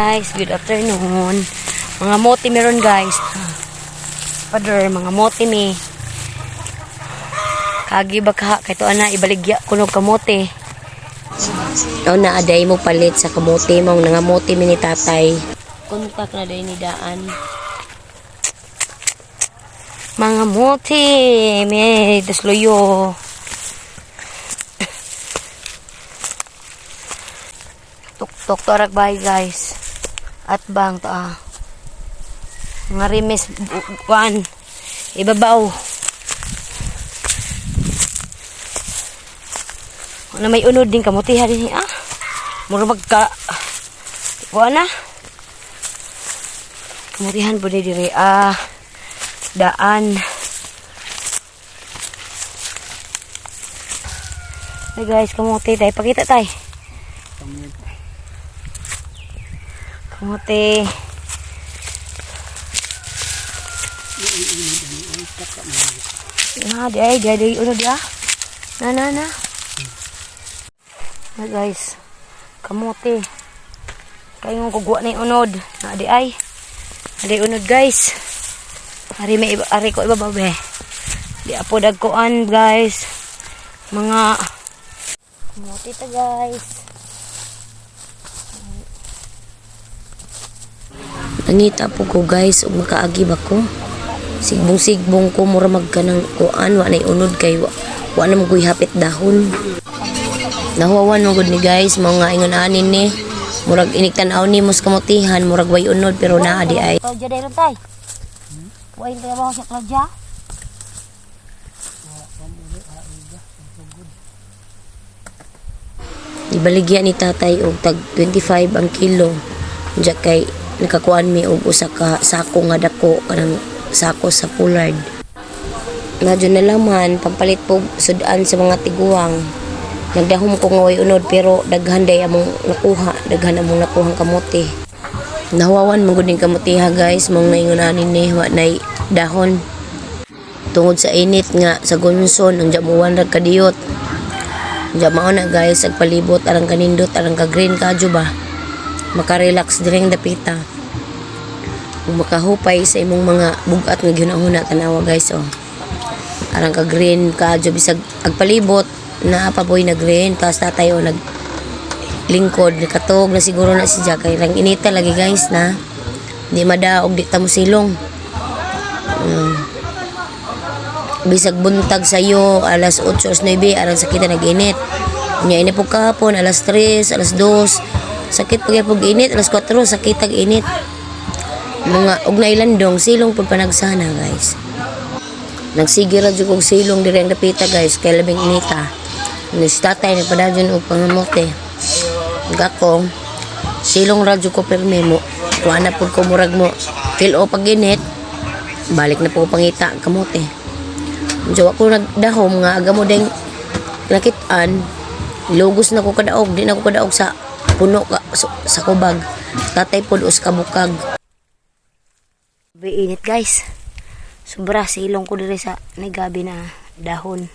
Guys, good afternoon. Mga mote meron, guys. Father, mga mote mi. Kagi ba ka kay to ana ibaligya kunog kamote. O na aday mo palit sa kamote mong nangamote mi ni tatay. Kontak na day ni daan. Mga mote, may dasloyo. Tuktok to arag bahay, guys. At bang to ah. Mga rimes kuan. Ibabaw. Ano may unod din kamutiha din ah. Mura magka kuan na. Kamutihan po ni dire ah. Daan. Hey guys, kamuti tayo. Pakita tayo. Kamote. Na, di ay, di ay, di unod ah. Na, na, na. Na guys, kamote. Kaya yung kugwa na yung unod. Na, di ay. Di unod, guys. Ari may iba, ari ko iba be. Di apo dagkuan, guys. Mga kamote ta, guys. Nangita po ko, guys, ug makaagi ba ko. Sigbong-sigbong ko mura magkanang kuan wa nay unod kay wa na mo hapit dahon. Nahuwawan mo gud ni, guys, mao nga ingon ani ni. Murag inig tan-aw ni mos kamutihan, murag way unod pero naa di ay. Claudia dahil tay. Wain trabaho sa Claudia. Ibaligya ni tatay og tag 25 ang kilo. Unya kay nakakuan mi og usa ka sako nga dako kanang sako sa Pollard. Nadyo na laman pampalit po sudan sa mga tiguang. Nagdahom ko nga way unod pero daghan day among nakuha, daghan among nakuhang kamote. Nahuwawan man gud ning kamutiha, guys, mong naingon ani ni wa nay dahon. Tungod sa init nga sa gunson, unja muwan ra kadiyot. Unja mao na, guys, ag palibot arang kanindot, arang ka green kadyo ba. Makarelax diri ang dapita. Ug makahupay sa imong mga bugat nga gihuna-huna, tanawa, guys, oh. Arang ka green kadyo bisag ag palibot naa pa poy na green tapos tatay oh nag lingkod nakatog na siguro na si Jack kay rang inita lagi, guys, na di madaog di ta mo silong. Bisag buntag sayo alas 8, alas 9 arang sakit na nag-init. Unya ini po kahapon alas 3, alas 2 sakit pag pag init, alas 4 sakit ag init. Mga og nailandong silong pud panagsana, guys. Nagsige ra jud kog silong diri ang dapita, guys, kay labing inita. Ni si tatay nagpadayon og pangamote. Ug ako silong ra jud ko permi mo. Kuha na pud ko murag mo feel o pag init, balik na po ko pangita ang kamote. Medyo ako nagdahom nga aga mo ding nakitaan, lugos na ko kadaog, di na ko kadaog sa puno ka, sa kubag. Tatay pod us kabukag. Grabe init, guys. Sobra silong ko diri sa nagabi na dahon.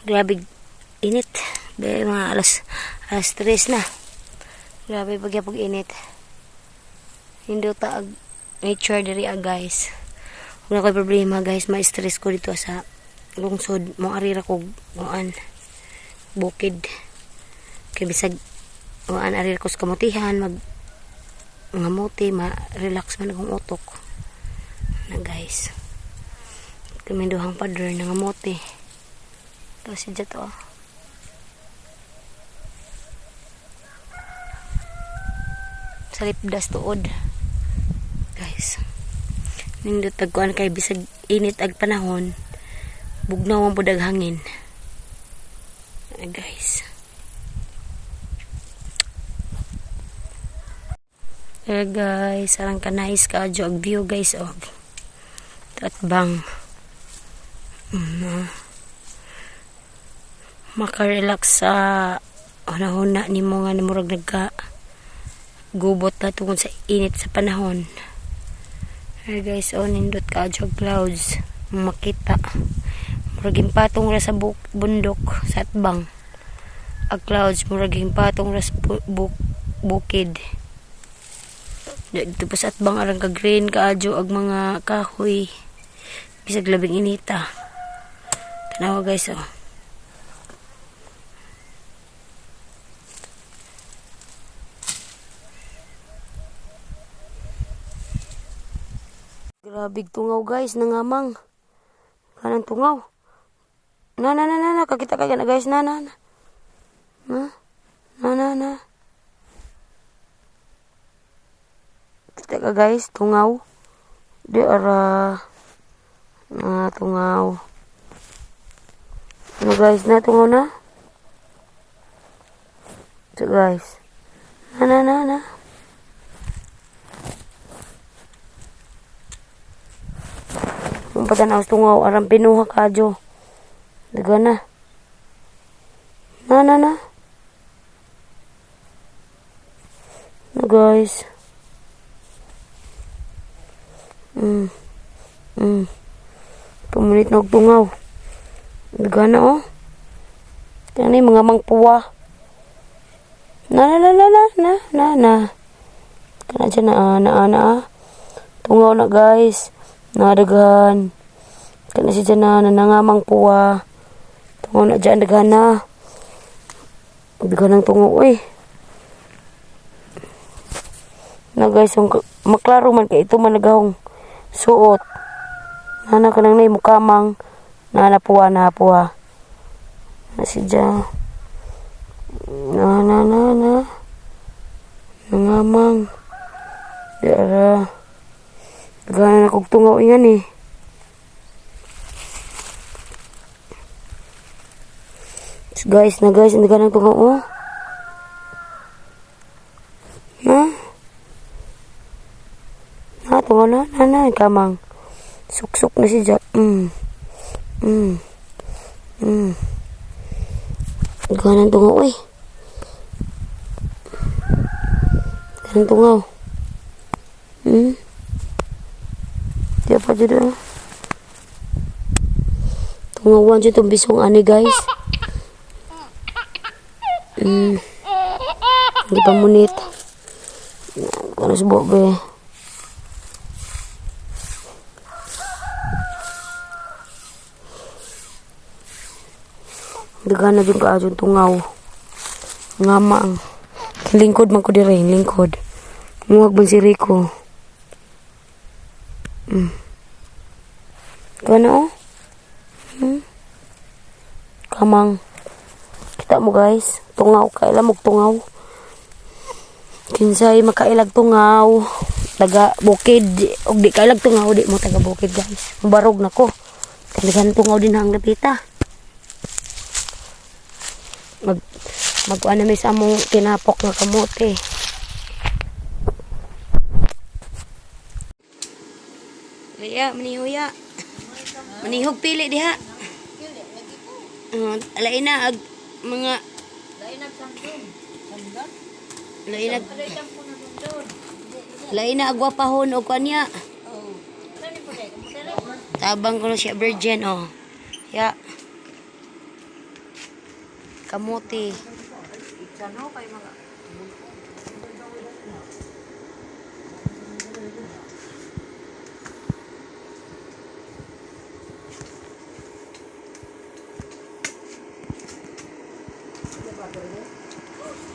Grabe init. Be, mga alas alas 3 na. Grabe pagyapog init. Nindot ag nature diri ah, guys. Wala ko'y problema, guys, ma-stress ko dito sa lungsod. Mo ari ra ko kuan bukid. Kay bisag kuan ari ra ko sa kamutihan mag ngamote, ma-relax man akong utok. Na, guys. Kami duhang pader nangamote. Tapos si to ah. Sa lipdas tuod. Guys. Nindot tagkuan kay bisag init ag panahon. Bugnaw ang pud ag hangin. Ah, guys. Eh guys, arang ka nice kaadyo ag view, guys, oh. At bang makarelax sa huna-huna nimo nga murag nagka gubot na tungod sa init sa panahon. Hey guys, oh, nindot kaadyo ag clouds makita. Murag patong ra sa bundok sa atbang. Ag clouds murag patong ra sa bukid. Dito pa sa atbang arang ka green kaadyo ag mga kahoy. Bisag labing inita. Tanawa, guys, oh. Grabe tungaw, guys, nangamang. Kanang tungaw. Na na na na na kakita ka na, guys, na na na. Na na na na. Kita ka, guys, tungaw. Di ara. Na tungaw. Ano, guys, na tungaw na? Ito, guys. Na na na na. Kung patanaw sa tungaw, arang pinuha kadyo. Daga na. Na na na. Na, guys. Pumunit na og tungaw. Daga na, oh. Kaya na yung mga mangpuwa. Na na na na na na na na. Kana dyan na ah, na ah, na ah. Tungaw na, guys. Nadaghan. Kana siya dyan na nanangamang puwa. Tungaw na dyan, daghan na. Daghan ng tungaw, uy. Na, guys, yung maklaro man kay ito man nagahong suot. Nana ka nang mukamang na napuwa na puwa. Na si dyan. Na na na na. Nangamang. Di ara. Daghan na kog tungaw ingan eh. Guys, na guys, hindi ka nang tungaw, oh. Na? Na, tungaw na, na, na, kamang. Suksok na si Jack. Daghan ng tungaw, uy. Daghan ng tungaw. Di pa dyan, oh. Tungawan dyan itong bisong ani, guys. Hindi pa munit. Ano sa bobe? Daghan na dyan ka dyan tungaw. Ngamang. Lingkod man ko dire, lingkod. Muwag man si Rico. Gana, oh. Kamang. Kita mo, guys. Tungaw. Kaila mo tungaw. Kinsay makailag tungaw. Taga bukid. Og di kailag tungaw. Di mo taga bukid, guys. Barog na ko. Daghan tungaw din ang lapita. Magkuan na may sa among tinapok nga kamote. Liya, manihuya. Manihog pili diha. Alain na ag mga lain na agwa pahon og kanya. Tabang ko na siya virgin, oh. Ya. Kamote.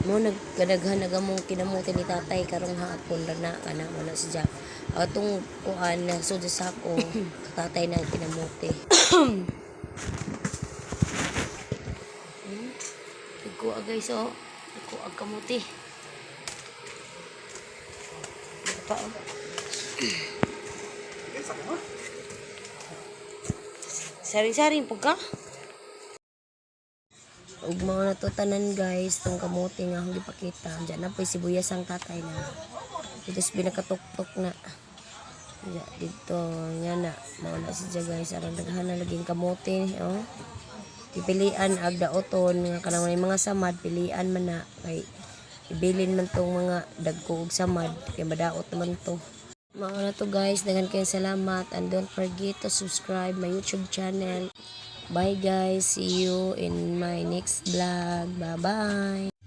Mo nagkadaghan na gamong kinamote ni tatay karong hapon ra na kana mo na si Jack. Atong kuan na sud sa sako tatay na ang kinamote. Nagkuha, guys, oh. Nagkuha kamote. Pa, oh. Saring-saring po ka. Ug mao na to tanan, guys, tong kamote nga akong gipakita. Diyan na po'y sibuyas ang tatay na. Dito sa pinakatuktok na. Diyan, dito nga na. Mao na siya, guys. Aron daghan na laging kamote. Oh. Pipilian ag daoton nga kanang may mga samad pilian man na kay ibilin man tong mga dagko og samad kay madaot naman to. Mao na to, guys. Daghan kayong salamat and don't forget to subscribe my YouTube channel. Bye, guys. See you in my next vlog. Bye bye.